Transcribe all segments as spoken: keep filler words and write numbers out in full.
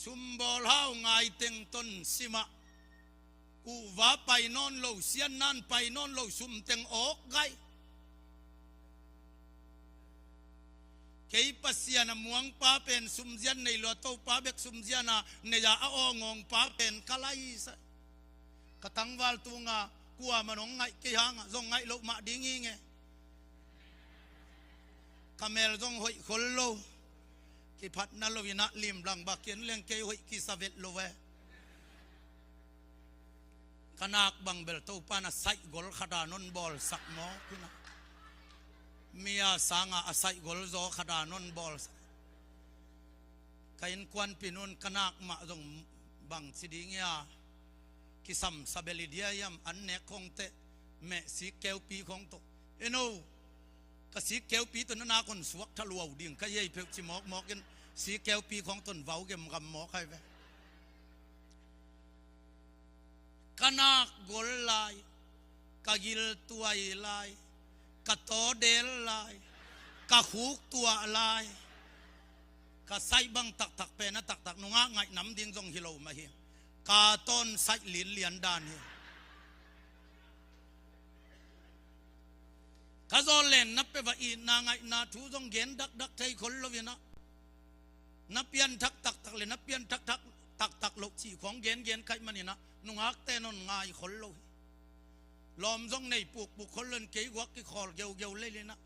Sumbawl hau ngaiteng ton simah. Kuhva pai nawn lo, siannan pai nawn lo, sumteng awk gai. Kei Pasian a muangpa pen sumzian nei lo a, Topa bek sumzian a nei a, a awngawngpa pen ka laisai. Ka tangval tunga kuaman hong ngaih kei hanga zong ngaih loh mah ding hi nge. Ka mel zong hoih khol lo. Kiphatna lo inah limlang bak kian leng kei hoih kisa vet lo e. Ka nak bang bel Topa na saih gol khata non bawlsak mawk inah. Mi a sanga a saih gol zaw khata non bawlsak. Ka innkuanpi nun ka nak mah zong bang ci ding ia, kisamsa bel i dia iam an nek khong teh, meh sik keupi khong tawh. Eno, ka sik keupi tawh na nak hon suak thaluau ding ka hi ei pheuh ci mawkmawk in, sik keupi khong tawh vau gemgam mawk hai ve. Ka nak gol lai, ka gil tuai lai, ka tawdel lai, ka khuk tuah lai. Ka saih bang taktak pen a taktak nungak ngaih nam ding zong hi lo mah hi. Ka tawn saih linlian dan hi. Ka zaw len na pe va itna ngaihna thu zong gen dakdak thei khol lo inah. Na pianthak taktak le na pianthak thak taktak loh cih khong gengen kaih maninah nungakte non ngai khol lo hi. Lawm zong nei pukpuk khol lo in kei guak kikhawl geugeu lel inah.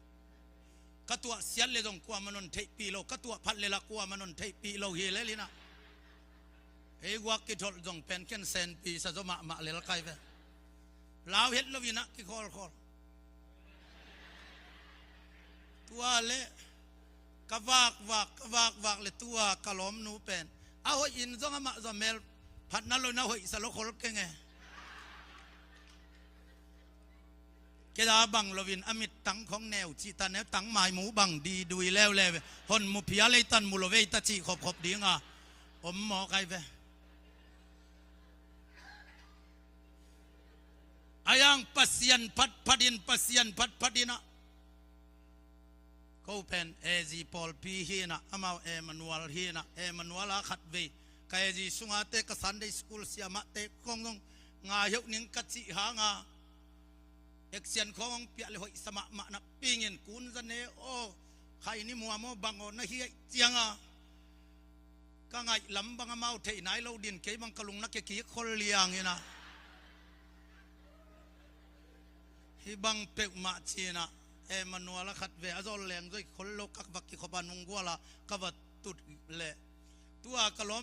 Ka tuah siat le zong kuaman non theihpih lo, ka tuah phat le la kuaman non theihpih lo hi lel inah. Ei guak kitholh zong pen ken senpi sa zaw mahmah lel kai ve. Lau het lo inah kikhawlkhawl. Tua le ka vakvak, ka vakvak le tua ka lawmnu pen a hoih in zong amah zaw mel phatna lo na hoihsa lo khol keng e. Keda bang loin a mit tang khong neu cih ta neu tang mai mu bang di dui leuleu e. Hon mu phia leitan mu lo vei ta cih khopkhop dinga om mawk ai ve. A yang Pasian phatphat in, Pasian phatphat inah. Ko pen A Z pawlpi hinah, amau Emmanuel hinah, Emmanuel a khatvei ka A Z sungate ka Sunday school siamahte khong zong ngai heuh ning ka cih hanga. Action khong hong piah le hoihsa mahmah na pingin kun za ne aw, khai ni muam aw bang aw na hiaih cianga. Ka ngaih lam bang amau theih nai lo din kei bang ka lung na kekik khol liang inah. Hih bang peuhmah cinah Emmanuel a khatvei a zawl leng zoi khol lo ka va kikhop a nungguala ka va tut leh. Tua ka lawm